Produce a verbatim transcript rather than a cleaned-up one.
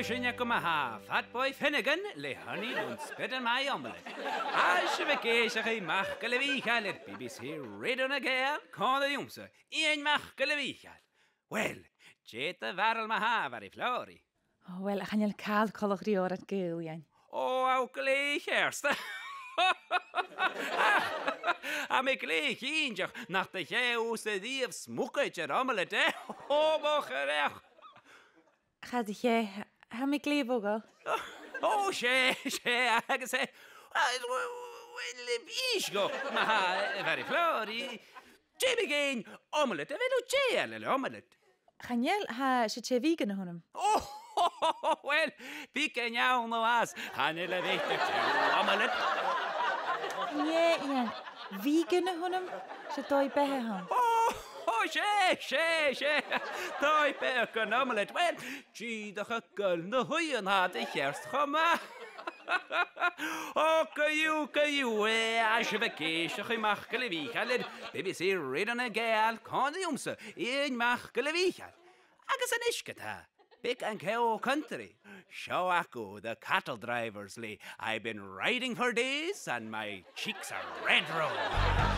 Sin agaibh ma-thà, Fat Boy Finnegan le Honey, don't spit on my omelette. Tha sibh ag èisteachd ri Mac Giolla Mhìcheil air B B C Radio nan Gàidheal, còmhla riumsa, Iain Mac Giolla Mhìcheil. Uill, dè do bharail ma-thà, a Mhary Florrie? O, uill, chan eil càil coltach ri òraid Ghaelainn. O, tha thu glè cheart. Tha mi glè chinnteach nach do thèid thusa a-riamh smiogaid air omelette, eh? O, mo chreach. Cha do thèid, tha mi glè mhodhail. O, 's e, 's e, agus e, uill, uill, innis dhomh, ma-thà, a Mhary Florrie, dè mu dheidhinn omelette, a bheil thu dèidheil air omelette? Chan eil, tha, 's e tè vegan a th' annam. O, uill, bidh e an-còmhnaidh às, chan eil a' bheachd air omelette. Nì, Iain, vegan a th' annam, 's e dòigh-beatha a th' ann. O, o, 's e, 's e, 's e, dòigh-beatha gun omelette. Uill, dìreach a' gabhail na h-uighean, tha thu ceart cho math. O, co-dhiù, co-dhiù, eh, tha sibh ag èisteachd ri Mac Giolla Mhìcheil air B B C Radio nan Gàidheal, còmhla riumsa, Iain Mac Giolla Mhìcheil. Agus a-nis ge-tà, beagan ceòl country. Seo agaibh The Cattle Drivers le I've been riding for days and my cheeks are red rose.